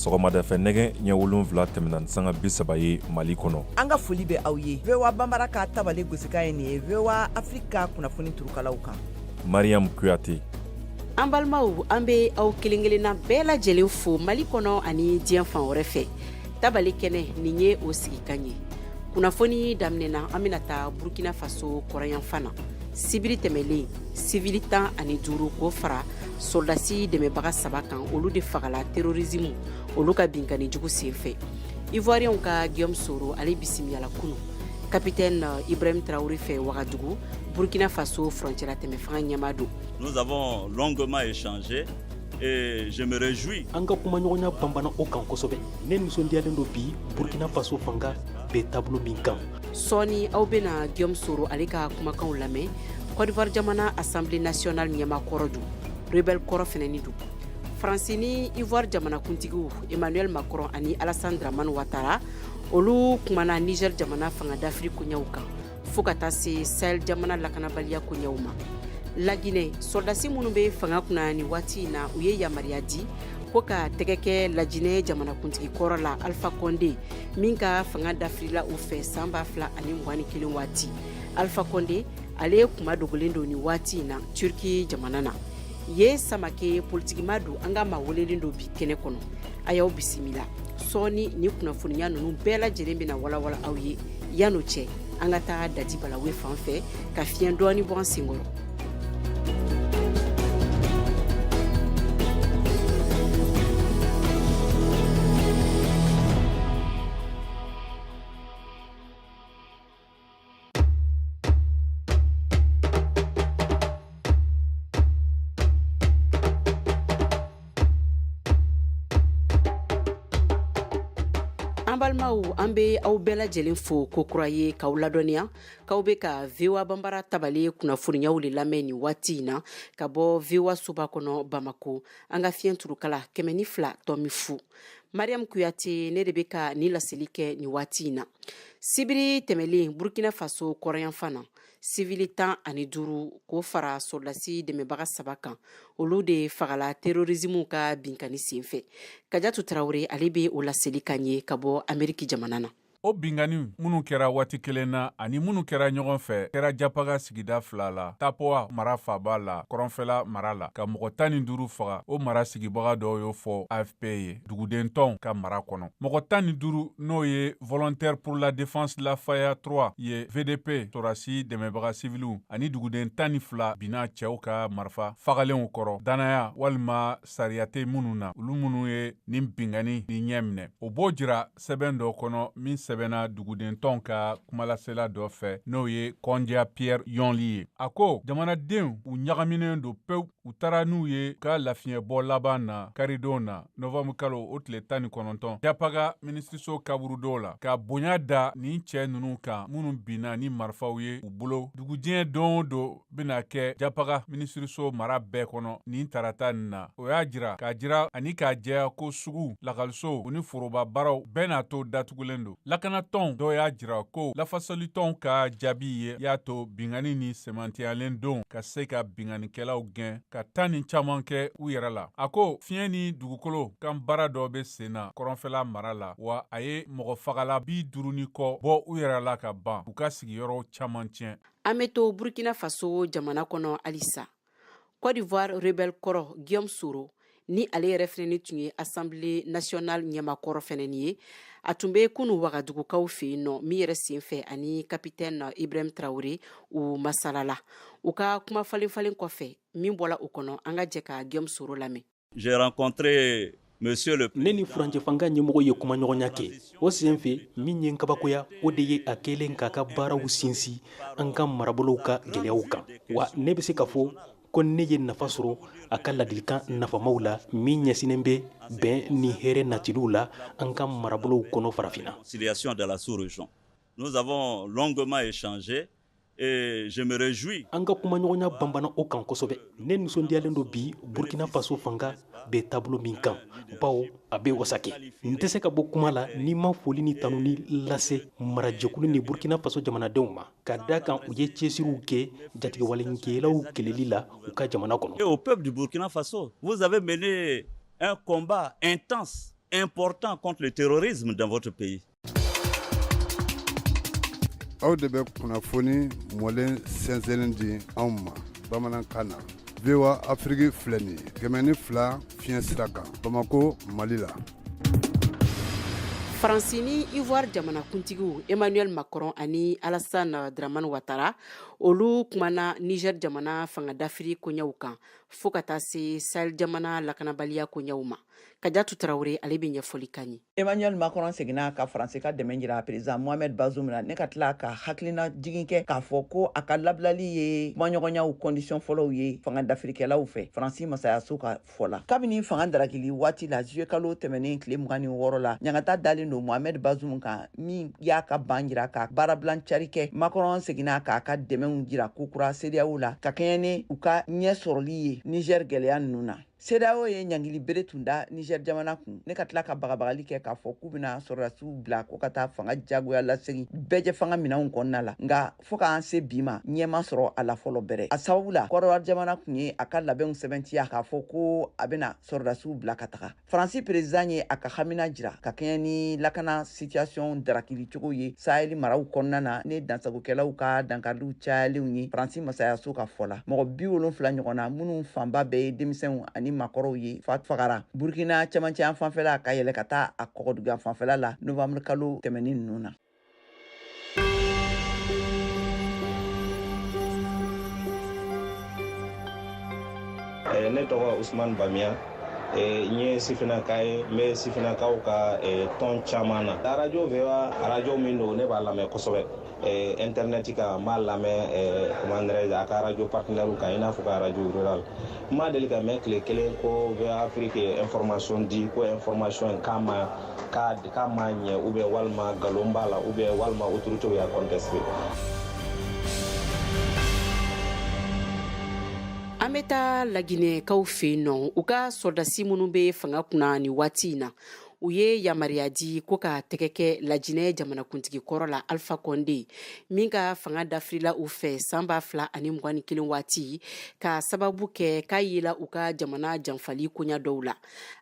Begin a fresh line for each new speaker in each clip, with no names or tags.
Sɔgɔmadafɛ nɛgɛ ɲɛ 7 tɛmɛna ni sanga 30 ye Mali kɔnɔ.
An ka foli bɛ aw ye VOA Banbara ka tabale gosikan ye nin ye VOA Afrique ka kunnafoni turukalaw kan.
Mariam Kuyate.
An balimaw, an bɛ aw kelen-kelenna bɛɛ lajɛlen fo Mali kɔnɔ ani diɲɛ fan wɛrɛ fɛ. Tabale kɛnɛ, nin ye o sigikan ye. Kunnafoni daminɛ na, an bɛna taa Burkina Faso kɔrɔnyanfan na. Sibiri tɛmɛlen, sivili 15 k'o fara sɔrɔdasi dɛmɛbaga 3 kan, olu de fagala terrorisme olu ka binkanni jugu senfɛ. Ivoirienw ka Guillaume Soro, ale bisimilala kunu capitaine Ibrahim Traoré fɛ Wagadugu, Burkina Faso furancɛla tɛmɛ fanga ɲɛmaa don.
Nous avons longuement échangé et je me réjouis.
An ka kumaɲɔgɔnya banbana o kan kosɛbɛ. Ne nisɔndiyalen don bi Burkina Faso fanga bɛ taabolo min kan.
Sɔɔni aw bɛna Guillaume Soro ale ka kumakanw lamɛn. Côte d'Ivoire jamana Assemblée nationale ɲɛmaa kɔrɔ don, rebelle kɔrɔ fɛnɛni don. Faransi ni Ivoire jamanakuntigiw Emmanuel Macron ani Alassane Dramane Ouattara olu kumana Niger jamana fanga dafiri koɲɛw kan fo ka taa se Sahel jamana lakanabaliya koɲɛw ma. Laginɛ, sɔrɔdasi minnu bɛ fanga kunna nin waati in na, u ye yamaruya di ko ka tɛgɛ kɛ Lajinɛ jamanakuntigi kɔrɔ la Alpha Condé min ka fanga dafirila u fɛ san 2021 waati. Alpha Condé ale kuma dogolen don nin waati in na Turki jamana na. Ye Samake politikima don, an ka maa welelen don bi kɛnɛ kɔnɔ. A y'aw bisimila. Sɔɔni ni kunnafoniya ninnu bɛɛ lajɛlen bɛna walawala aw ye. Yan'o cɛ, an ka taa Dadi Balawe fan fɛ ka fiɲɛ dɔɔni bɔ an senkɔrɔ. An balimaw, an bɛ aw bɛɛ lajɛlen fo ko kura ye k'aw ladɔnniya k'aw bɛ ka VOA Banbara tabale kunnafoniyaw de lamɛn nin waati in na ka bɔ VOA soba kɔnɔ Bamako, an ka fiɲɛ turukala 102.0. Mariam Kuyate ne de bɛ ka nin laseli kɛ nin waati in na. Sibiri tɛmɛlen Burkina Faso kɔrɔnyanfan na, sivili 15 k'o fara sɔrɔdasi dɛmɛbaga 3 kan, olu de fagala terrorisme ka binkanni senfɛ. Kajatu Tarawele ale bɛ o laseli kan ye ka bɔ Ameriki jamana na.
O binkanni minnu kɛra waati kelen na ani minnu kɛra ɲɔgɔn fɛ kɛra Japaga sigida 2 la, Tapoa mara faaba la, kɔrɔnfɛla mara la, ka mɔgɔ 15 faga. O mara sigibaga dɔw y'o fɔ AFP ye duguden tɔnw ka mara kɔnɔ. Mɔgɔ 15, n'o ye Volontaire pour la défense la Faya 3 ye, VDP sɔrɔdasi dɛmɛbaga siviliw ani duguden 12 binna cɛw ka marifa fagalenw kɔrɔ, dannaya walima sariya tɛ minnu na, olu minnu ye nin binkanni ni ɲɛ minɛ. O b'o jira sɛbɛn dɔ kɔnɔ min sɛbɛnna duguden tɔnw ka kumalasela dɔ fɛ, n'o ye Kɔndiya Pierre Yɔnli ye. A ko jamanadenw u ɲagaminen don pewu. U taara n'u ye ka lafiɲɛbɔ laban na karidon na novembre kalo o tile 19 Japaga minisiriso kaburudo la, ka bonya da nin cɛ ninnu kan minnu binna ni marifaw ye u bolo. Dugujɛ don o don bɛna kɛ Japaga minisiriso mara bɛɛ kɔnɔ nin tarata nin na. O y'a jira k'a jira ani k'a jɛya ko sugu, lakɔlisow ni foroba baaraw bɛɛ n'a to datugulen don. Lakanatɔnw dɔ y'a jira ko lafasalitɔnw ka jaabi ye y'a to binkanni ni sɛmɛntiyalen don ka se ka binkannikɛlaw gɛn ka tan ni caman kɛ u yɛrɛ la. A ko fiɲɛ ni dugukolo kan baara dɔ bɛ sen na kɔrɔnfɛla mara la, wa a ye mɔgɔ fagala 50 ni kɔ bɔ u yɛrɛ la ka ban u ka sigiyɔrɔw caman tiɲɛ.
An bɛ to Burkina Faso jamana kɔnɔ halisa. Côte d'Ivoire rebelle kɔrɔ Guillaume Soro ni ale yɛrɛ fɛnɛni tun ye Assemblée nationale ɲɛmakɔrɔ fɛnɛni ye, a tun bɛ kunu Wagadugukaw fɛ yen nɔ min yɛrɛ senfɛ ani capitaine Ibrahim Traoré u masalala. U ka kuma falen falen kɔfɛ min bɔla o kɔnɔ, an ka jɛ ka Guillaume Soro lamɛn.
J'ai rencontré monsieur le
Ne ni furancɛ fanga ɲɛmɔgɔ ye kumaɲɔgɔnya kɛ. O senfɛ, min ye kabakoya, o de ye a kɛlen k'a ka baaraw sinsin an ka marabolow ka gɛlɛyaw kan. Wa ne bɛ se k'a fɔ ko ne ye nafa sɔrɔ a ka ladilikan nafamaw la min ɲɛsinnen bɛ bɛn ni hɛrɛ natiliw la an ka marabolow kɔnɔ farafinna.
Conciliation de la sous-région. Nous avons longuement échangé et je me réjouis.
An ka kumaɲɔgɔnya banbana o kan kosɛbɛ. Ne nisɔndiyalen don bi Burkina Faso fanga bɛ taabolo min kan, bawo a bɛ wasa kɛ. N tɛ se ka bɔ kuma la ni ma foli ni tanuni lase marajɛkulu ni Burkina Faso jamanadenw ma, ka da kan u ye cɛsiriw kɛ jatigɛwalenkɛlaw kɛlɛli la u ka jamana kɔnɔ.
Et au peuple du Burkina Faso, vous avez mené un combat intense, important contre le terrorisme dans votre pays.
Aw de bɛ kunnafoni mɔlen sɛnsɛnnen di anw ma bamanankan na. VOA Afrique filɛ nin ye 102 fiɲɛ sira kan Bamako, Mali la.
Faransi ni Ivoire jamanakuntigiw Emmanuel Macron ani Alassane Dramane Ouattara, olu kumana Niger jamana fanga dafiri koɲɛw kan fo ka taa se Sahel jamana lakanabaliya koɲɛw ma. Kajatu Tarawele, ale bɛ ɲɛfɔli kan ye.
Emmanuel Macron seginna ka Faransi ka dɛmɛ jira président Mohamed Bazoum na, ne ka tila ka hakilina jigin kɛ k'a fɔ ko a ka labilali ye kumaɲɔgɔnyaw condition fɔlɔw ye fanga dafirikɛlaw fɛ, Faransi masayaso ka fɔ la. Kabini fanga darakili waati la, juillet kalo tɛmɛnen tile 26 la, ɲangata dalen don Mohamed Bazoum kan, min y'a ka ban jira ka baarabilan cari kɛ. Macron seginna k'a ka dɛmɛw jira kokura CEDEAO la ka kɛɲɛ ni u ka ɲɛ sɔrɔli ye Niger gɛlɛya ninnu na. CEDEAO ye ɲangili bere tun da Niger jamana kun, ne ka tila ka bagabagali kɛ k'a fɔ k'u bɛna sɔrɔdasiw bila ko ka taa fanga jagoya lasegin bɛɛjɛ fanga minɛnw kɔnɔna la. Nka fo k'an se bi ma, ɲɛ ma sɔrɔ a la fɔlɔ bɛrɛ. A sababu la, Kɔdiwari jamana tun ye a ka labɛnw sɛbɛntiya k'a fɔ ko a bɛna sɔrɔdasiw bila ka taga. Faransi perezidan ye a ka hamina jira ka kɛɲɛ ni lakana situation darakili cogo ye Sahel maraw kɔnɔna na, ne dansagokɛlaw ka dankariliw cayalenw ye. Faransi masayaso ka fɔ la, mɔgɔ 70 ɲɔgɔn na, minnu fanba bɛɛ ye denmisɛnw ani makɔrɔw ye, fagara Burkina cɛmancɛ fanfɛla ka yɛlɛ ka taa a kɔgɔdugan fanfɛla la novembre kalo tɛmɛnin ninnu na.
Ne tɔgɔ Usman Bamiya. N ye sifinnaka ye, n bɛ sifinnakaw ka tɔn caman na. Arajo VOA, arajo min don, ne b'a lamɛn kosɛbɛ internet kan, n b'a lamɛn, comment dirais-je, a ka arajo partenaire kan, i n'a fɔ ka arajo rural. N ma deli ka mɛn tile kelen ko VOA Afrique ye information di ko information in k'a ma k'a ma ɲɛ, ou bien walima nkalon b'a la, ou bien walima autorité y'a contesté.
An bɛ taa Laginɛkaw fɛ yen nɔ. U ka sɔrɔdasi minnu bɛ fanga kunna nin waati in na, u ye yamaruya di ko ka tɛgɛ kɛ Lajinɛ jamanakuntigi kɔrɔ la, Alpha Condé, min ka fanga dafirila u fɛ san 2021 waati, ka sababu kɛ k'a yela u ka jamana janfali koɲa dɔw la.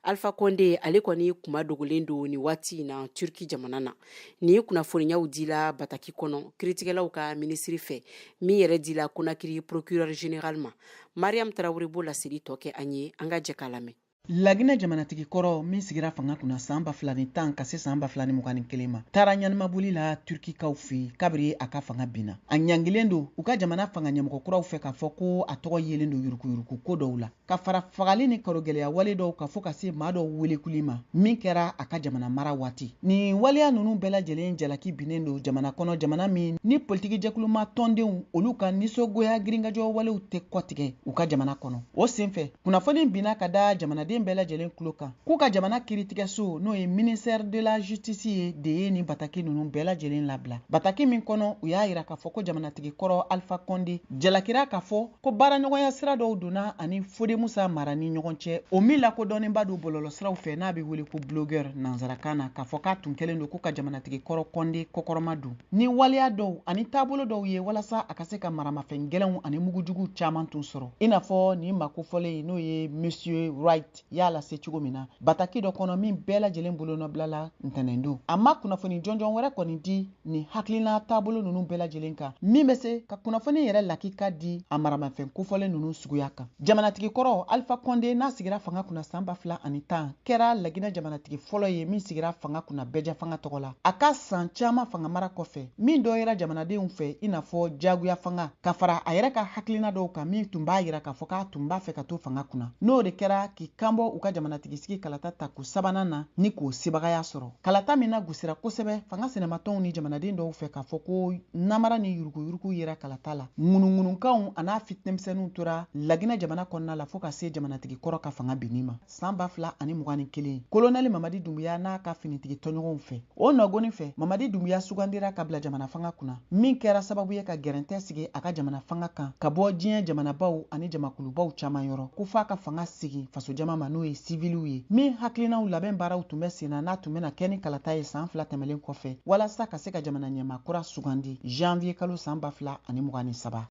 Alpha Condé, ale kɔni kuma dogolen don nin waati in na Turki jamana na. Nin kunnafoniyaw dila bataki kɔnɔ kiritigɛlaw ka minisiri fɛ, min yɛrɛ dila Conakry procureur général ma. Mariam Tarawele b'o laseli tɔ kɛ an ye, an ka jɛ k'a lamɛn.
Laginɛ jamanatigi kɔrɔ min sigira fanga kunna san 2010 ka se san 2021 ma, taara ɲanimaboli la Turkikaw fɛ kabiri a ka fanga binna. A ɲangilen don u ka jamana fanga ɲɛmɔgɔ kuraw fɛ k'a fɔ ko a tɔgɔ yelen don yurukuyuruku ko dɔw la, ka fara fagali ni karogɛlɛya wale dɔw ka fɔ ka se maa dɔw welekuli ma min kɛra a ka jamana mara waati. Nin waleya ninnu bɛɛ lajɛlen jalaki binnen don jamana kɔnɔ, jamana min ni politiki jɛkuluma tɔndenw olu ka nisɔngoya girinkajɔ walew tɛ kɔtigɛ u ka jamana kɔnɔ. O senfɛ, kunnafoni binna ka da jamanaden bɛɛ lajɛlen tulo kan k'u ka jamana kiiritigɛso, n'o ye ministère de la justice ye, de ye nin bataki ninnu bɛɛ lajɛlen labila. Bataki min kɔnɔ, u y'a yira k'a fɔ ko jamanatigi kɔrɔ Alpha Condé jalakira k'a fɔ ko baaraɲɔgɔnya sira dɔw donna ani Fode Musa Mara ni ɲɔgɔn cɛ, o min lakodɔnnenba don bɔlɔlɔsiraw fɛ n'a bɛ wele ko blogueur nanzarakan na, k'a fɔ k'a tun kɛlen don ko ka jamanatigi kɔrɔ Condé kɔkɔrɔma don ni waleya dɔw ani taabolo dɔw ye walasa a ka se ka maramafɛn gɛlɛnw ani mugujuguw caman tun sɔrɔ, i n'a fɔ nin maa kofɔlen, n'o ye monsieur Wright y'a lase cogo min na bataki dɔ kɔnɔ min bɛɛ lajɛlen bolonɔbila la ntɛnɛndon. A ma kunnafoni jɔnjɔn wɛrɛ kɔni di nin hakilina taabolo ninnu bɛɛ lajɛlen kan min bɛ se ka kunnafoni yɛrɛ lakika di a maramafɛn kofɔlen ninnu suguya kan. Jamanatigi kɔrɔ Alpha Condé, n'a sigira fanga kunna san 2010, kɛra Laginɛ jamanatigi fɔlɔ ye min sigira fanga kunna bɛɛjɛ fanga tɔgɔ la. A ka san caman fanga mara kɔfɛ, min dɔ yera jamanadenw fɛ i n'a fɔ jagoya fanga, ka fara a yɛrɛ ka hakilina dɔw kan min tun b'a yira k'a fɔ k'a tun b'a fɛ ka to fanga kunna, n'o de kɛra k'i kanbɔ u ka jamanatigi sigi kalata tako sabanan na ni k'o sebagaya sɔrɔ. Kalata min na gosira kosɛbɛ fanga sinamatɔnw ni jamanaden dɔw fɛ k'a fɔ ko namara ni yuruguyurugu yera kalata la. Ŋunuŋunukanw an'a fitinɛmisɛnninw tora Laginɛ jamana kɔnɔna la fo ka se jamanatigi kɔrɔ ka fanga binni ma san 2021, kolonɛli Mamadi Dumbuya n'a ka finitigi tɔɲɔgɔnw fɛ. O nɔgɔni fɛ, Mamadi Dumbuya sugandira ka bila jamana fanga kunna, min kɛra sababu ye ka gɛrɛntɛ sigi a ka jamana fanga kan ka bɔ diɲɛ jamanabaw ani jamakulubaw caman yɔrɔ, ko f'a ka fanga sigi fasojama ma, n'o ye siviliw ye, min hakilinaw labɛn baaraw tun bɛ sen na, n'a tun bɛna kɛ ni kalata ye san 2 tɛmɛlen kɔfɛ walasa ka se ka jamana ɲɛmaa kura sugandi janvier kalo san 2023.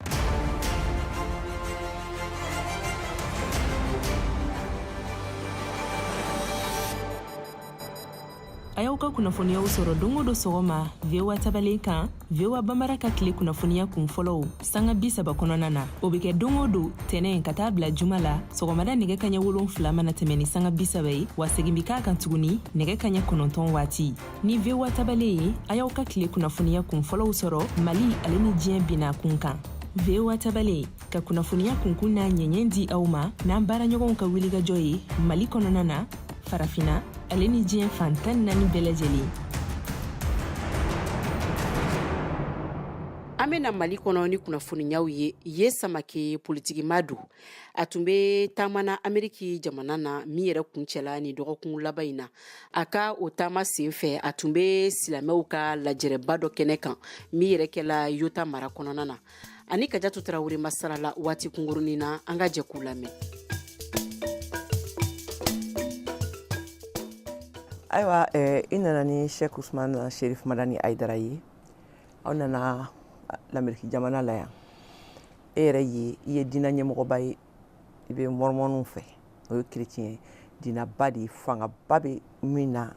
A y'aw ka kunnafoniyaw sɔrɔ don o don sɔgɔma VOA tabalen kan, VOA Bambara ka tile kunnafoniya kun fɔlɔw sanga 30 kɔnɔna na. O bɛ kɛ don o don tɛnɛ ka taa bila juma la sɔgɔmada nɛgɛ kaɲɛ 7 mana tɛmɛ ni sanga 30 ye, wa segin bɛ k'a kan tuguni nɛgɛ kaɲɛ 9 waati. Ni VOA tabalen ye, a y'aw ka tile kunnafoniya kun fɔlɔw sɔrɔ Mali ale ni diɲɛ binna kun kan. VOA tabalen ka kunnafoniya kunkun n'a ɲɛɲɛ di aw ma n'an baaraɲɔgɔnw ka wulikajɔ ye Mali kɔnɔna na, Farafina ale ni diɲɛ fan 14 bɛɛ lajɛlen.
An bɛ na Mali kɔnɔ ni kunnafoniyaw ye. Ye Samake politikima don, a tun bɛ taama na Ameriki jamana na min yɛrɛ kuncɛla ni dɔgɔkun laban in na. A ka o taama senfɛ, a tun bɛ silamɛw ka lajɛrɛba dɔ kɛnɛ kan min yɛrɛ kɛla Utah mara kɔnɔna na. Ani Kajatu Tarawele masalala waati kunkurunin na, an ka jɛ k'u lamɛn.
Ayiwa, i nana ni Sheikh Usman Sherif Madani Hayidara ye, aw nana Lameriki jamana la yan. E yɛrɛ ye, i ye diinɛ ɲɛmɔgɔba ye, i bɛ mɔrɔmɔniw fɛ, o ye chrétien diinɛba de ye, fangaba bɛ min na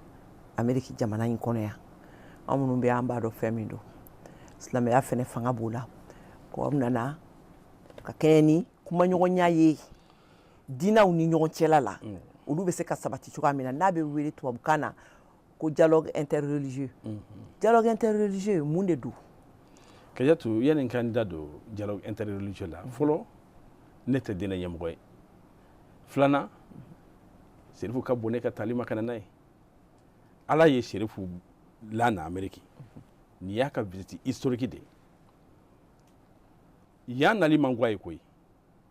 Ameriki jamana in kɔnɔ yan. Anw minnu bɛ, an b'a dɔn fɛn min don. Silamɛya fɛnɛ fanga b'o la. Ko aw nana ka kɛɲɛ ni kumaɲɔgɔnya ye diinɛw ni ɲɔgɔn cɛla la, olu bɛ se ka sabati cogoya min na, n'a bɛ wele tubabukan na ko dialogue interreligieux. Dialogue interreligieux, mun de don?
Kajatu, yanni n ka n da don dialogue interreligieux la, fɔlɔ, ne tɛ diinɛ ɲɛmɔgɔ ye. Filanan, Serifu ka bon ne ka tali ma ka na n'a ye. Ala ye Serifu lana Ameriki, nin y'a ka visite historique de ye. Yan nali man go a ye koyi,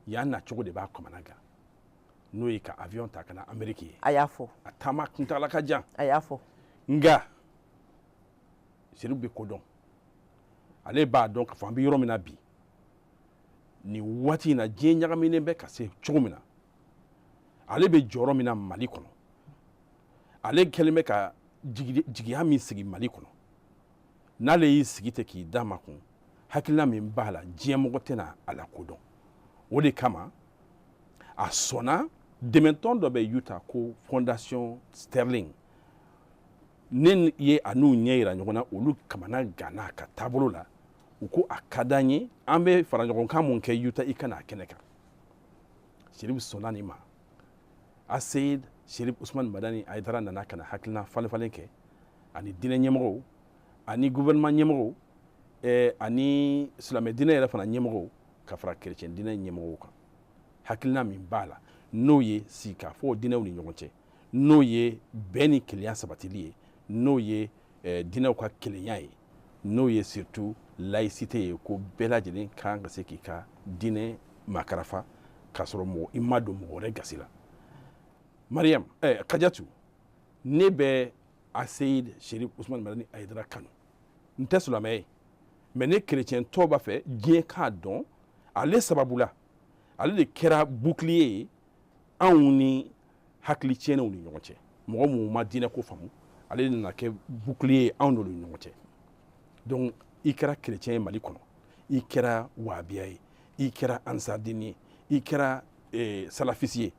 yan nacogo de b'a kamana gan, n'o ye ka avion ta ka na Ameriki ye.
A y'a fɔ.
A taama kuntagala ka jan.
A y'a fɔ.
Nka Serifu bɛ ko dɔn, ale b'a dɔn k'a fɔ an bɛ yɔrɔ min na bi, nin waati in na, diɲɛ ɲagaminen bɛ ka se cogo min na, ale bɛ jɔyɔrɔ min na Mali kɔnɔ, ale kɛlen bɛ ka jigiya min sigi Mali kɔnɔ, n'ale y'i sigi ten k'i da makun, hakilina min b'a la, diɲɛ mɔgɔ tɛna a lakodɔn. O de kama a sɔnna. Dɛmɛtɔn dɔ bɛ Utah ko Fondation Sterling, ne ye a n'u ɲɛ yira ɲɔgɔn na, olu kamana ganna a ka taabolo la. U ko a ka d'an ye, an bɛ fara ɲɔgɔn kan mun kɛ Utah, i ka n'a kɛnɛ kan. Serifu sɔnna nin ma. Aseyid Sherif Usman Madani Hayidara nana ka na hakilina falen falen kɛ ani diinɛ ɲɛmɔgɔw ani gouvernement ɲɛmɔgɔw, ani silamɛ diinɛ yɛrɛ fana ɲɛmɔgɔw, ka fara chrétien diinɛ ɲɛmɔgɔw kan. Hakilina min b'a la, n'o ye sigikafɔ diinɛw ni ɲɔgɔn cɛ, n'o ye bɛn ni kelenya sabatili ye, n'o ye diinɛw ka kelenya ye, n'o ye surtout laïcité ye, ko bɛɛ lajɛlen kan ka se k'i ka diinɛ makarafa k'a sɔrɔ mɔgɔ i ma don mɔgɔ wɛrɛ gasi la. Mariam, Kajatu, ne bɛ Aseyid Sherif Usman Madani Hayidara kanu. N tɛ silamɛ ye, mais ne chrétien tɔ b'a fɛ diɲɛ k'a dɔn ale sababu la, ale de kɛra bouclier ye anw ni hakili tiɲɛnenw ni ɲɔgɔn cɛ. Mɔgɔ minnu ma diinɛ ko faamu, ale de nana kɛ bouclier ye anw n'olu ni ɲɔgɔn cɛ. Donc i kɛra chrétien ye Mali kɔnɔ, i kɛra wahabiya ye, i kɛra ansaridini ye, i kɛra salafisi ye,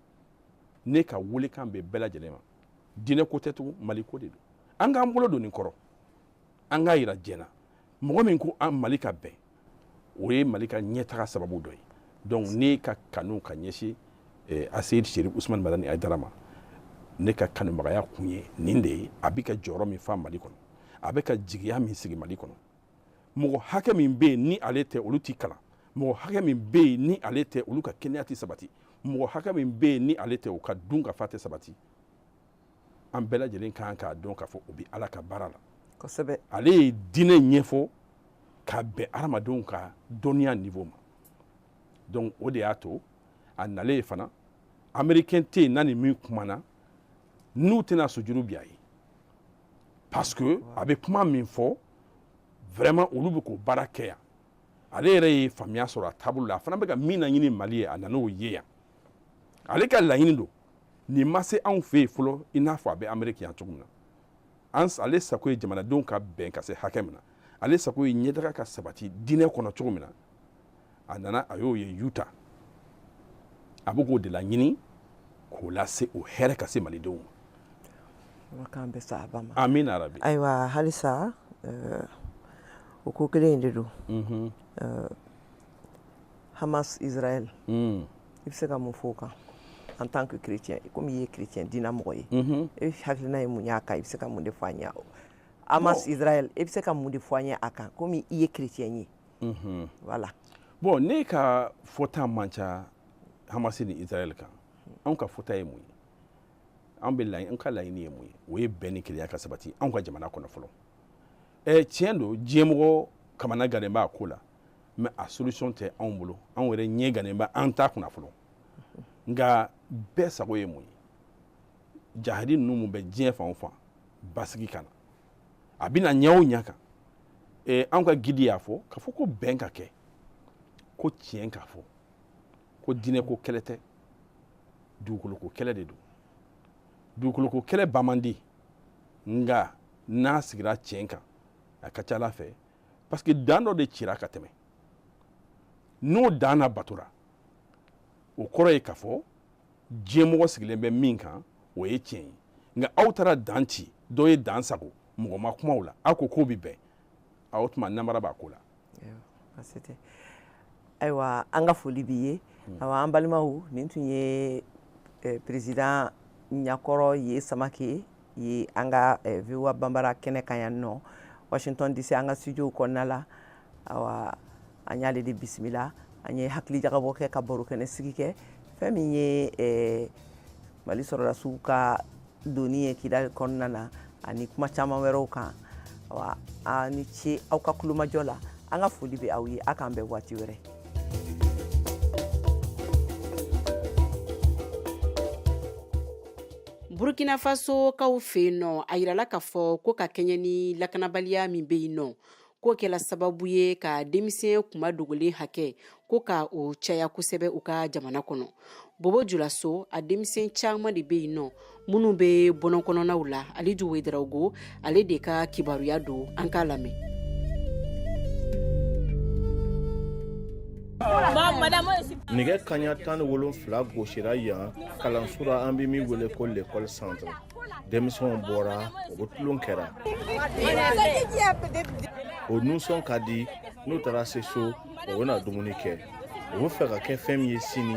ne ka welekan bɛ bɛɛ lajɛlen ma. Diinɛ ko tɛ tugun, Mali ko de don. An k'an bolo don nin kɔrɔ, an k'a yira diɲɛ na, mɔgɔ min ko an Mali ka bɛn, o ye Mali ka ɲɛtaga sababu dɔ ye. Donc ne ka kanu ka ɲɛsin Aseyid Sherif Usman Madani Hayidara ma, ne ka kanubagaya kun ye nin de ye. A bɛ ka jɔyɔrɔ min fa Mali kɔnɔ, a bɛ ka jigiya min sigi Mali kɔnɔ, mɔgɔ hakɛ min bɛ yen ni ale tɛ, olu t'i kalan, mɔgɔ hakɛ min bɛ yen ni ale tɛ, olu ka kɛnɛya tɛ sabati, mɔgɔ hakɛ min bɛ yen ni ale tɛ, u ka dun ka fa tɛ sabati. An bɛɛ lajɛlen kan k'a dɔn k'a fɔ o bɛ Ala ka baara la. Ale ye diinɛ ɲɛfɔ ka bɛn hadamadenw ka dɔnniya niveau ma. Donc o de y'a to a nalen fana, américain tɛ yen n'a ni min kumana n'u tɛna sujuru bi a ye, parce que a bɛ kuma min fɔ, vraiment olu bɛ k'o baara kɛ yan. Ale yɛrɛ ye faamuya sɔrɔ a taabolo la, a fana bɛ ka min laɲini Mali ye, a nan'o ye yan. Ale ka laɲini don nin ma se anw fɛ yen fɔlɔ, i n'a fɔ a bɛ Amérique yan cogo min na. Ale sago ye jamanadenw ka bɛn ka se hakɛ min na, ale sago ye ɲɛtaga ka sabati diinɛ kɔnɔ cogo min na, a nana a y'o ye Utah. A bɛ k'o de laɲini k'o lase, o hɛrɛ ka se malidenw ma.
Ala k'an bɛn sahaba ma.
Amina yarabi.
Ayiwa halisa o ko kelen in de don. Hamas Israël. I bɛ se ka mun fɔ o kan en tant que chrétien, komi i ye chrétien diinɛ mɔgɔ ye? E hakilina ye mun y'a kan? I bɛ se ka mun de fɔ an ye Hamas Israël, e bɛ se ka mun de fɔ an ye a kan komi i ye chrétien ye? Voilà.
Bon, ne ka fɔta man ca Hamas ni Israël kan. Anw ka fɔta ye mun ye? An bɛ laɲini, an ka laɲini ye mun ye? O ye bɛn ni kelenya ka sabati anw ka jamana kɔnɔ fɔlɔ. Tiɲɛ don, diɲɛmɔgɔ kamana gannen b'a ko la, mais a solution tɛ anw bolo. Anw yɛrɛ ɲɛ gannen bɛ an ta kunna fɔlɔ. Nka bɛɛ sago ye mun ye? Jahadi ninnu mun bɛ diɲɛ fan o fan, basigi ka na. A bɛna ɲɛ o ɲɛ kan. Anw ka guide y'a fɔ k'a fɔ ko bɛn ka kɛ, ko tiɲɛ ka fɔ, ko diinɛ ko kɛlɛ tɛ, dugukolo ko kɛlɛ de don. Dugukolo ko kɛlɛ ban man di, nka n'a sigira tiɲɛ kan, a ka ca Ala fɛ, parce que dan dɔ de cira ka tɛmɛ. N'o dan na batora, o kɔrɔ ye k'a fɔ diɲɛmɔgɔ sigilen bɛ min kan, o ye tiɲɛ ye. Nka aw taara dan ci, dɔ ye dan sago, mɔgɔ ma kuma o la, aw ko k'o bɛ bɛn, o tuma namara b'a ko la.
Ayiwa, an ka foli b'i ye. Ayiwa, an balimaw, nin tun ye président ɲakɔrɔ ye Samake ye an ka VOA Banbara kɛnɛ kan yan nɔ Washington DC, an ka studio kɔnɔna la. Ayiwa, an y'ale de bisimila, an ye hakili jagabɔ kɛ, ka baro kɛnɛ sigi kɛ fɛn min ye Mali sɔrɔdasiw ka doni ye Kidali kɔnɔna na ani kuma caman wɛrɛw kan. Ayiwa, a ni ce aw ka kulomajɔ la. An ka foli bɛ aw ye, a k'an bɛn waati wɛrɛ.
Burkina Faso kaw fɛ yen nɔ, a yirala k'a fɔ ko ka kɛɲɛ ni lakanabaliya min bɛ yen nɔ, k'o kɛla sababu ye ka denmisɛn kuma dogolen hakɛ ko ka o caya kosɛbɛ u ka jamana kɔnɔ. Bobo Julaso, a denmisɛn caman de bɛ yen nɔ minnu bɛ bɔlɔn kɔnɔnaw la. Alidu Wedarawogo ale de ka kibaruya don, an k'a lamɛn.
Nɛgɛ kaɲa 17 gosira yan kalanso ra, an bɛ min wele ko l'école centre. Denmisɛnw bɔra, u bɛ tulon kɛra, o nisɔn ka di. N'u taara se so, o bɛna dumuni kɛ. U bɛ fɛ ka kɛ fɛn min ye sini,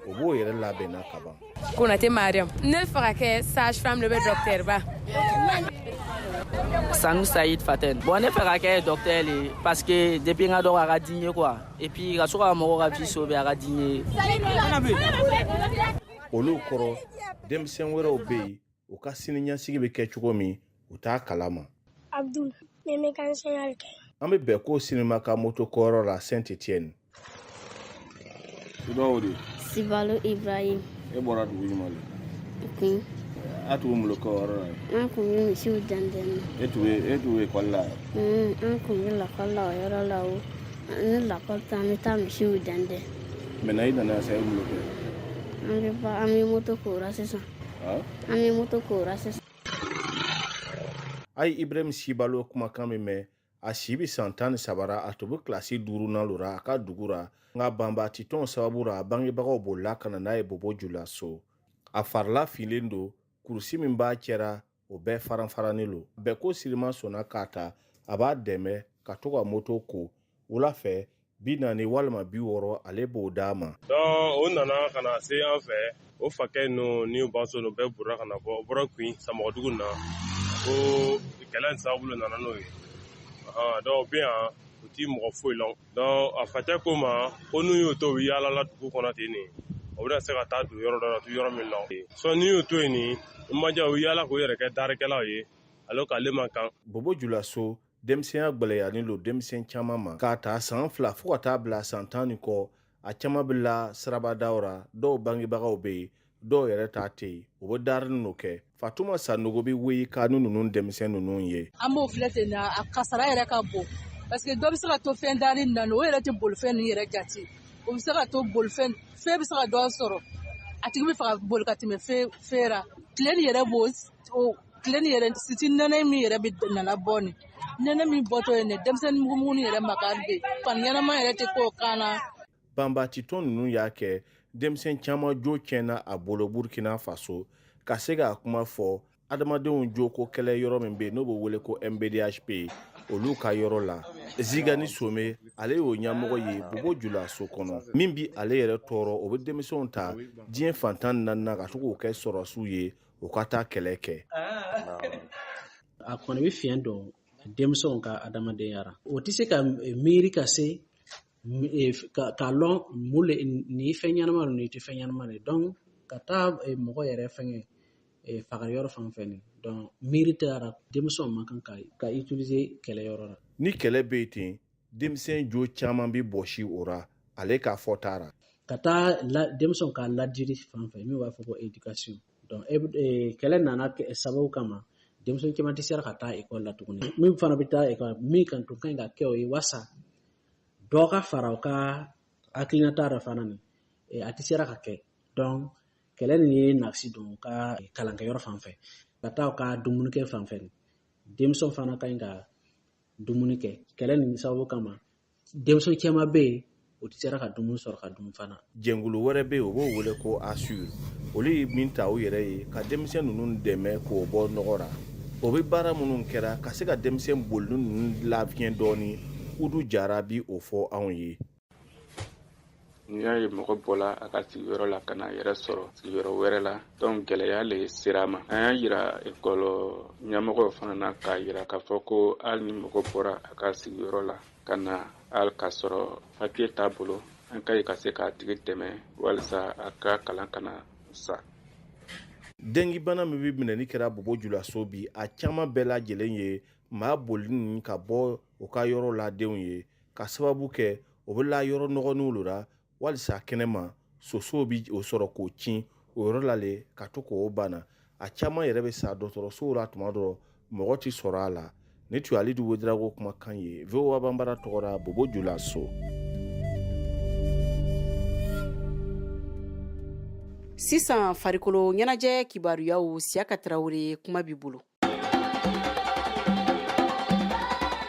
o b'o yɛrɛ labɛnna ka ban.
Konate Mariam, ne fɛ ka kɛ sage femme de bɛ docteur ba.
Sanu Saïd Faten. Bon, ne fɛ ka kɛ docteur le parce que depuis n ka dɔgɔ, a ka di n ye quoi. Et puis ka so ka mɔgɔw ka vie sauver, a ka di n ye.
Olu kɔrɔ, denmisɛn wɛrɛw bɛ yen, u ka siniɲɛsigi bɛ kɛ cogo min, u t'a kalama.
Abdul, ne mécanicien kɛ.
An bɛ bɛn ko sinima ka moto kɔrɔ la Saint Etienne.
I tɔgɔ di?
Sibalo Ibrahim.
E bɔra dugu jumɛn la?
Kun.
A tun bɛ mun kɛ o yɔrɔ la?
An kun bɛ misiw dɛndɛn na.
E tun bɛ ekɔli la?
An kun bɛ lakɔli la o yɔrɔ la o. Ni lakɔli tɛ, an bɛ taa misiw dɛndɛn.
Maintenant, i nana sisan, e bɛ mun kɛ?
An bɛ ba, an bɛ moto ko la sisan. An bɛ moto ko la sisan.
A ye Ibrahim Sibalo kumakan min mɛn, a si bɛ san 13 ra, a tun bɛ kilasi duurunan lo ra a ka dugu ra. Nka banbaatitɔn sababu ra, a bangebagaw bolila ka na n'a ye Bobo Julaso. A farila filen don, kurusi min b'a cɛra, o bɛɛ faranfarannen lo. Bɛɛ ko sirima sɔnna k'a ta, a b'a dɛmɛ ka to ka moto ko wula fɛ. 40 walima 60, ale b'o d'a ma.
Donc o nana ka na se an fɛ. O fakɛ ninnu ni baso ninnu bɛɛ bolila ka na bɔ, o bɔra Kun Samɔgɔdugu na ko kɛlɛ in sababu nana n'o ye. Donc u bɛ yan, u ti mɔgɔ foyi lɔn. Donc a facɛ ko ma ko n'u y'o to, u yaala la dugu kɔnɔ ten nin, o bɛna se ka taa don yɔrɔ dɔ la, tu yɔrɔ min lɔn sɔn. N'i y'o to yen nin, i ma diya, u yaala k'u yɛrɛ kɛ daarikɛlaw ye alors k'ale man kan.
Bobo Julaso, denmisɛnya gwɛlɛyalen lo denmisɛn caman ma. K'a ta san 2 fo ka taa bila san 10 ni kɔ, a caman bɛ la sirabadaw ra. Dɔw bangebagaw bɛ yen, dɔw yɛrɛ t'a tɛ yen, u bɛ daarini n'o kɛ. Fatuma Sanogo bɛ weyi ka ni ninnu denmisɛn ninnu ye.
An b'o filɛ ten na, a kasara yɛrɛ ka bon parce que dɔ bɛ se ka to fɛn dari na, o yɛrɛ tɛ bolifɛn ninnu yɛrɛ jate. O bɛ se ka to bolifɛn, fɛn bɛ se ka dɔ sɔrɔ, a tigi bɛ fɛ ka boli ka tɛmɛ fɛn ra. Tile nin yɛrɛ b'o o tile nin yɛrɛ siti, nɛnɛ min yɛrɛ bɛ nana bɔ nin nɛnɛ min bɔtɔ ye nin, denmisɛnnin mugumugu yɛrɛ makari bɛ fani ɲɛnama yɛrɛ tɛ k'o kan na.
Banbaatitɔn ninnu y'a kɛ denmisɛn caman jo tiɲɛna a bolo Burkina Faso. Ka se k'a kuma fɔ, Adamadenw joko kɛlɛ yɔrɔ min bɛ yen n'o bɛ wele ko MBDHP, olu ka yɔrɔ la. Zigani Some, ale y'o ɲɛmɔgɔ ye Bobo Julaso kɔnɔ. Min bi ale yɛrɛ tɔɔrɔ, o bɛ denmisɛnw ta diɲɛ fan 14 na ka to k'o kɛ sɔrɔsiw ye, u ka taa kɛlɛ kɛ.
A kɔni bɛ fiɲɛ don denmisɛnw ka adamadenya ra. O tɛ se ka miiri ka se k'a lɔn mun le nin ye fɛn ɲɛnama don, nin tɛ fɛn ɲɛnama de. Donc ka taa mɔgɔ yɛrɛ fɛngɛ faga yɔrɔ fan fɛ nin, donc miiri tɛ a ra. Denmisɛnw man kan ka utiliser kɛlɛ yɔrɔ la.
Ni kɛlɛ bɛ yen ten, denmisɛn jo caman bɛ bɔsi o ra, ale k'a fɔ taara.
Ka taa denmisɛnw ka ladiri fan fɛ, min b'a fɔ ko éducation. Donc kɛlɛ nana sababu kama, denmisɛn caman tɛ sera ka taa ekɔli la tuguni. Min fana bɛ taa ekɔli, min kan tun ka ɲi ka kɛ o ye wasa dɔ ka fara u ka hakilinata dɔ fana nin, a tɛ sera ka kɛ. Donc kɛlɛ nin ye nasi don u ka kalankɛyɔrɔ fan fɛ, ka taa u ka dumunikɛ fan fɛ. Denmisɛnw fana ka ɲi ka dumuni kɛ. Kɛlɛ nin sababu kama, denmisɛn caman bɛ yen, o tɛ sera ka dumuni sɔrɔ ka dun fana.
Jɛnkulu wɛrɛ bɛ yen, o b'o wele ko ASUR. Olu ye min ta u yɛrɛ ye ka denmisɛn ninnu dɛmɛ k'o bɔ nɔgɔ ra. O bɛ baara minnu kɛra ka se ka denmisɛn bolili ninnu lafiɲɛ dɔɔni, Udu Jara bi o fɔ anw ye.
N'i y'a ye mɔgɔ bɔla a ka sigiyɔrɔ la ka na yɛrɛ sɔrɔ sigiyɔrɔ wɛrɛ la, donc gɛlɛya le sera a ma. An y'a yira ekɔlɔ ɲɛmɔgɔw fana na k'a yira k'a fɔ ko hali ni mɔgɔ bɔra a ka sigiyɔrɔ la ka na, hali k'a sɔrɔ papiye t'a bolo, an ka ɲi ka se k'a tigi dɛmɛ walisa a ka kalan kana sa.
Dengibana min bɛ minɛni kɛra Bobo Julaso bi, a caman bɛɛ lajɛlen ye maa bolili ninnu ka bɔ u ka yɔrɔ la denw ye, ka sababu kɛ o bɛ la yɔrɔ nɔgɔninw la walisa kɛnɛma sosow bɛ o sɔrɔ k'o cin o yɔrɔ la le ka to k'o bana. A caman yɛrɛ bɛ sa dɔgɔtɔrɔsow la tuma dɔ, mɔgɔ tɛ sɔrɔ a la. Ni tun ye Alidu Wedarago kumakan ye VOA Banbara tɔgɔ la Bobo Julaso.
Sisan farikolo ɲɛnajɛ kibaruyaw, Siyaka Tarawele, kuma b'i bolo.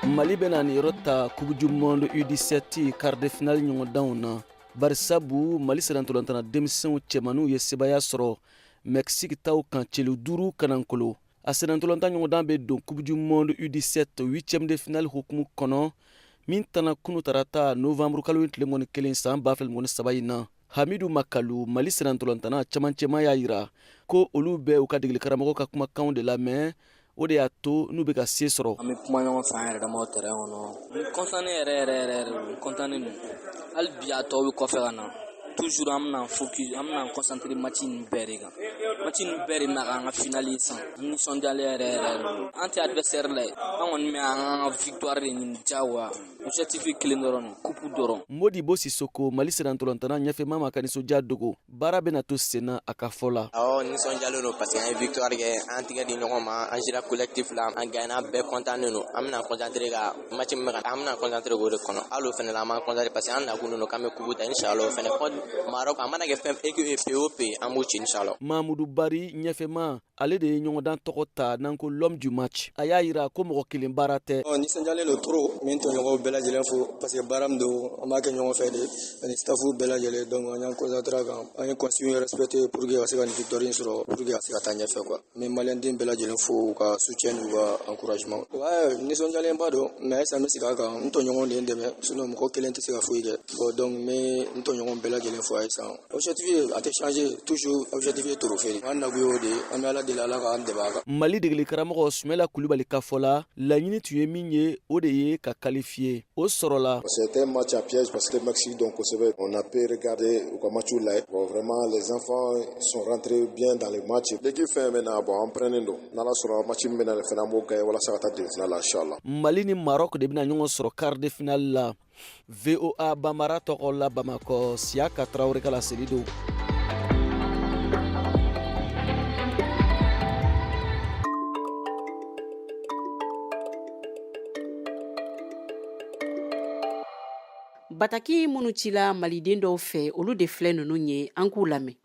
Mali bɛna niyɔrɔ ta Coupe du monde U17 quart de finale ɲɔgɔndanw na, barisabu Mali sennantolatan denmisɛnw cɛmanninw ye sebaaya sɔrɔ Mexique taw kan celu 5 kanankolo. A sennantolatan ɲɔgɔndan bɛ don Coupe du monde U17 huitième de finale hukumu kɔnɔ, min tana kunu tarata novembre kalo tile 21 san 2023 in na. Hamidu Makalu, Mali sennantolatanna camancɛma, y'a yira ko olu bɛ u ka degeli karamɔgɔ ka kumakanw de lamɛn, o de y'a to n'u bɛ ka se sɔrɔ.
An bɛ kuma ɲɔgɔn fɛ an yɛrɛ damaw terrain kɔnɔ. N kɔntannen yɛrɛ yɛrɛ yɛrɛ yɛrɛ, n kɔntannen don. Hali bi a tɔw bɛ kɔfɛ ka na. Toujours an bɛna focus, an bɛna concentrer match ninnu bɛɛ de kan. Match ninnu bɛɛ de bɛna k'an ka finale ye sisan. N nisɔndiyalen yɛrɛ yɛrɛ yɛrɛ don. An tɛ adversaire la ye. An kɔni bɛ an ka victoire de ɲini diyagoya. Objectif ye kelen dɔrɔn, coupe dɔrɔn.
Modibo Sisoko, Mali sennantolatanna ɲɛfɛma, ma ka nisɔndiya dogo. Baara bɛna to senna a ka fɔ la.
Awɔ, nisɔndiyalen don parce que an ye victoire kɛ, an tigɛ di ɲɔgɔn ma, an sera collectif la, an gagné, bɛɛ content don. An bɛna concentrer ka match min bɛ ka, an bɛna concentrer k'o de kɔnɔ. Hali o fɛnɛ la, an b'an concentrer parce que an nakun don k'an bɛ coupe ta inchallah. O fɛnɛ contre Maroc, a mana kɛ fɛn équipe pays o pays, an b'u ci inchallah.
Mamudu Bari ɲɛfɛma, ale de ye ɲɔgɔndan tɔgɔ ta n'an ko l'homme du match. A y'a yira ko mɔgɔ kelen baara tɛ.
Nisɔndiyalen don trop. N bɛ n tɔɲɔgɔnw bɛɛ lajɛlen fo parce que baara min don, an b'a kɛ ɲɔgɔn fɛ de ani staff bɛɛ lajɛlen. Donc an y'an concentré a kan, an ye consigne respecté pour que ka se ka nin victoire in sɔrɔ, pour que ka se ka taa ɲɛfɛ quoi. N bɛ maliyɛnden bɛɛ lajɛlen fo u ka soutien n'u ka encouragement. Ouais, nisɔndiyalenba don, mais halisa n bɛ segin a kan, n tɔɲɔgɔnw de ye n dɛmɛ, sinon mɔgɔ kelen tɛ se ka foyi kɛ. Bon, donc n bɛ n tɔɲɔgɔnw bɛɛ lajɛlen fo halisa. Objectif ye a tɛ changer, toujours objectif ye trophée. An nakun y'o de ye, an bɛ Ala deli, Ala k'an dɛmɛ a kan.
Mali degeli karamɔgɔ Sumɛla Kulubali ka fɔ la, laɲini tun ye min ye, o de ye ka qualifier, o sɔrɔla.
C'était un match à piège parce que Mexique donc kosɛbɛ, on a pu regarder u ka match lajɛ. Bon, vraiment les enfants sont rentrés bien dans le match. L'équipe fɛn bɛ na, bon, an pɛrɛnnen don, n'Ala sɔnna match min bɛ na fɛnɛ, an b'o gagner walasa ka taa demi-finale la inchallah.
Mali ni Maroc de bɛna ɲɔgɔn sɔrɔ quart de finale la. VOA Bambara tɔgɔ la Bamakɔ, Siyaka Tarawele ka laseli don.
Bataki minnu cila maliden dɔw fɛ, olu de filɛ ninnu ye, an k'u lamɛn.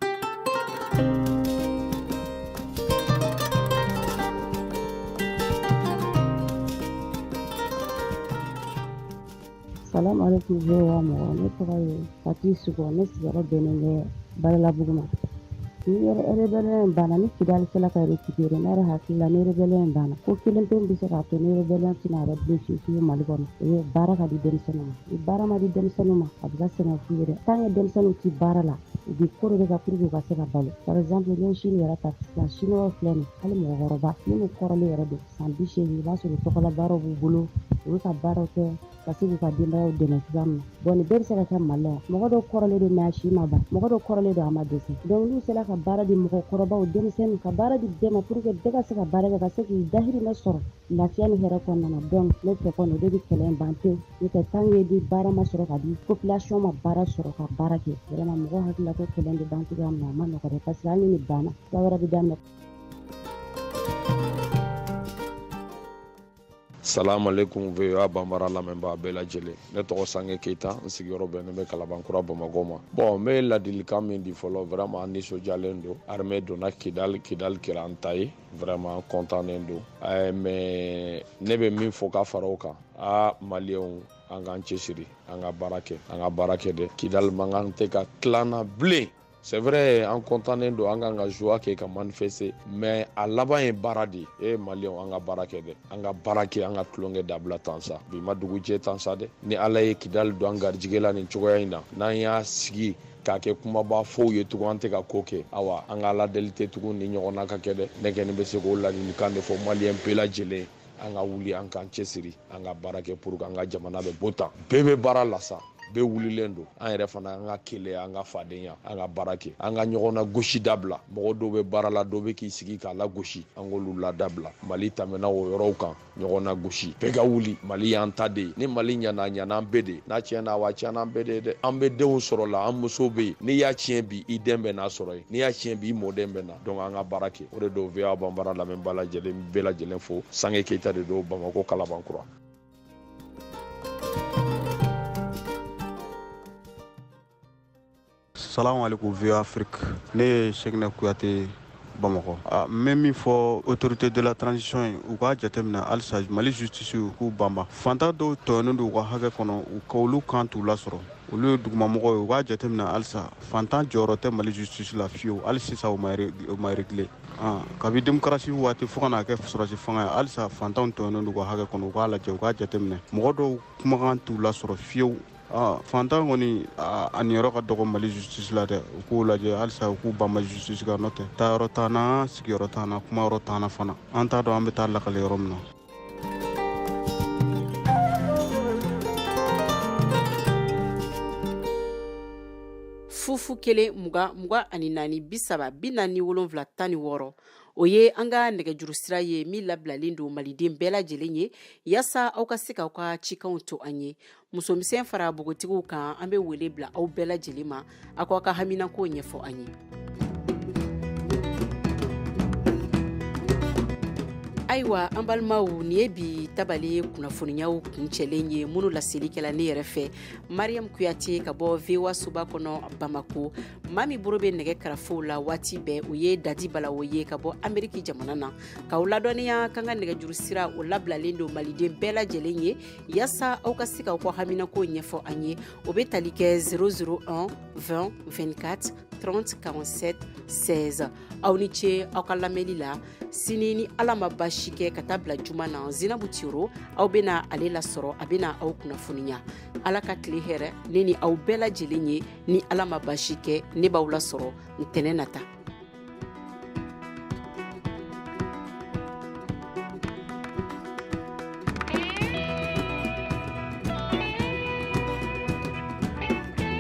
Salamu alaikum VOA mɔgɔ, ne tɔgɔ ye Fati Sugo, ne sigiyɔrɔ bɛnnen bɛ Badalabugu ma.
Ni rébellion in banna, ni Kidali sera ka récupérer, ne yɛrɛ hakili la, ni rébellion in banna, ko kelen pe bɛ se k'a to ni rébellion tɛna yɛrɛ bilen fiyewu fiyewu Mali kɔnɔ, o ye baara ka di denmisɛnninw ma. Ni baara ma di denmisɛnninw ma, a bɛ kɛ sɛgɛn f'u ye dɛ. Tant que denmisɛnninw tɛ baara la, u bɛ ko dɔ de kɛ pour que u ka se ka balo. Par exemple, n'i ye Chine yɛrɛ ta sisan, Chinois filɛ nin, hali mɔgɔkɔrɔba minnu kɔrɔlen yɛrɛ don san 80, i b'a sɔrɔ tɔgɔla baaraw b'u bolo, u bɛ ka baaraw kɛ ka se k'u ka denbayaw dɛmɛ cogoya min na. Bon, nin bɛɛ bɛ se ka kɛ Mali la yan. Mɔgɔ dɔw kɔrɔlen don, mais a si ma ban. Mɔgɔ dɔw kɔrɔlen don, a ma dɛsɛ. Donc n'u sera ka baara di mɔgɔkɔrɔbaw, denmisɛnninw, ka baara di bɛɛ ma pour que bɛɛ ka se ka baara kɛ, ka se k'i dahirimɛ sɔrɔ lafiya ni hɛrɛ kɔnɔna na. Donc ne fɛ kɔni, o de bɛ kɛlɛ in ban pewu. N'o tɛ, tant que di baara ma sɔrɔ ka di population ma, baara sɔrɔ ka baara kɛ, vraiment mɔgɔw hakili la ko kɛlɛ in bɛ ban cogoya min na, a ma nɔgɔ dɛ, parce que hali ni nin banna, ko wɛrɛ bɛ daminɛ.
Salamu alaikum VOA Bambara lamɛnbaa bɛɛ lajɛlen. Ne tɔgɔ Sange Keyita, n sigiyɔrɔ bɛnnen bɛ Kalabankura Bamakɔ ma. Bon, n bɛ ladilikan min di fɔlɔ, vraiment an nisɔndiyalen don. Armée donna Kidal, Kidal kɛra an ta ye. Vraiment an kɔntannen don. Mais ne bɛ min fɔ ka fara o kan, maliyɛnw, an k'an cɛsiri, an ka baara kɛ, an ka baara kɛ dɛ. Kidal mankan tɛ ka tila an na bilen. C'est vrai, an kɔntannen don, an k'an ka joie kɛ ka manifester, mais a laban ye baara de ye. E maliyɛnw, an ka baara kɛ dɛ, an ka baara kɛ, an ka tulonkɛ dabila tan sa. Bi ma dugu jɛ tan sa dɛ. Ni Ala ye Kidali don an garijɛgɛ la nin cogoya in na, n'an y'a sigi k'a kɛ kumaba fɔw ye tugun, an tɛ ka ko kɛ, awa an ka Ala deli tɛ tugun ni ɲɔgɔn na ka kɛ dɛ. Ne kɔni bɛ se k'o ladilikan de fɔ maliyɛn bɛɛ lajɛlen, an ka wuli, an k'an cɛsiri, an ka baara kɛ pour que an ka jamana bɛ bɔ tan. Bɛɛ bɛ baara la sa, bɛɛ wulilen don. An yɛrɛ fana, an ka keleya, an ka fadenya, an ka baara kɛ, an ka ɲɔgɔn na gosi dabila. Mɔgɔ dɔw bɛ baara la, dɔw bɛ k'i sigi k'a lagosi, an k'olu la dabila. Mali tɛmɛna o yɔrɔw kan, ɲɔgɔn na gosi. Bɛɛ ka wuli, Mali y'an ta de ye. Ni Mali ɲɛna, a ɲɛna an bɛɛ de ye. N'a tiɲɛna, wa a tiɲɛna an bɛɛ de ye dɛ. An bɛ denw sɔrɔ la, an musow bɛ yen. N'i y'a tiɲɛ bi, i den bɛ n'a sɔrɔ yen. N'i y'a tiɲɛ bi, i mɔden bɛ na. Donc an ka baara kɛ. O de don VOA Bambara lamɛnbaa lajɛlen bɛɛ lajɛlen fo. Sange Keyita de don, Bamakɔ Kalabankura.
Salamu alaikum VOA Afrique. Ne ye Sekinɛ Kuyate Bamakɔ. N bɛ min fɔ autorité de la transition ye, u k'a jateminɛ halisa Mali justice u k'u banba. Fantan dɔw tɔɲɔnen don u ka hakɛ kɔnɔ, u ka olu kan t'u lasɔrɔ. Olu ye dugumamɔgɔw ye, u k'a jateminɛ halisa fantan jɔyɔrɔ tɛ Mali justice la fiyewu, hali sisan o ma réglé. Kabi démocratie waati fo ka n'a kɛ sɔrɔdasi fanga ye, halisa fantanw tɔɲɔnen don u ka hakɛ kɔnɔ, u k'a lajɛ, u k'a jateminɛ. Mɔgɔ dɔw kumakan t'u lasɔrɔ fiyewu. Fantan kɔni a niyɔrɔ ka dɔgɔ Mali justice la dɛ, u k'o lajɛ halisa, u k'u banba justice kan, n'o tɛ taayɔrɔ t'an na, sigiyɔrɔ t'an na, kumayɔrɔ t'an na fana, an t'a dɔn an bɛ taa lakale yɔrɔ min na.
Fufu 1 20 24 30 47 16, o ye an ka nɛgɛjuru sira ye min labilalen don maliden bɛɛ lajɛlen ye, yaasa aw ka se k'aw ka cikanw to an ye. Musomisɛn fara npogotigiw kan, an bɛ wele bila aw bɛɛ lajɛlen ma, aw k'aw ka haminanko ɲɛfɔ an ye. Ayiwa an balimaw, nin ye bi tabale kunnafoniyaw kuncɛlen ye, minnu laseli kɛla ne yɛrɛ fɛ, Mariam Kuyate, ka bɔ VOA soba kɔnɔ Bamako. Maa min bolo bɛ nɛgɛ karafow la waati bɛɛ, o ye Dadi Balawo ye ka bɔ Ameriki jamana na. K'aw ladɔnniya k'an ka nɛgɛjuru sira o labilalen don maliden bɛɛ lajɛlen ye, yaasa aw ka se k'aw ka haminanko ɲɛfɔ an ye. O bɛ tali kɛ 001 20 24 30 47 16. Aw ni ce aw ka lamɛnli la. Sini ni Ala ma baasi kɛ, ka taa bila juma na, Zinabu Tiro, aw bɛna ale lasɔrɔ, a bɛna aw kunnafoniya. Ala ka tile hɛrɛ ne ni aw bɛɛ lajɛlen ye. Ni Ala ma baasi kɛ, ne b'aw lasɔrɔ ntɛnɛn nata.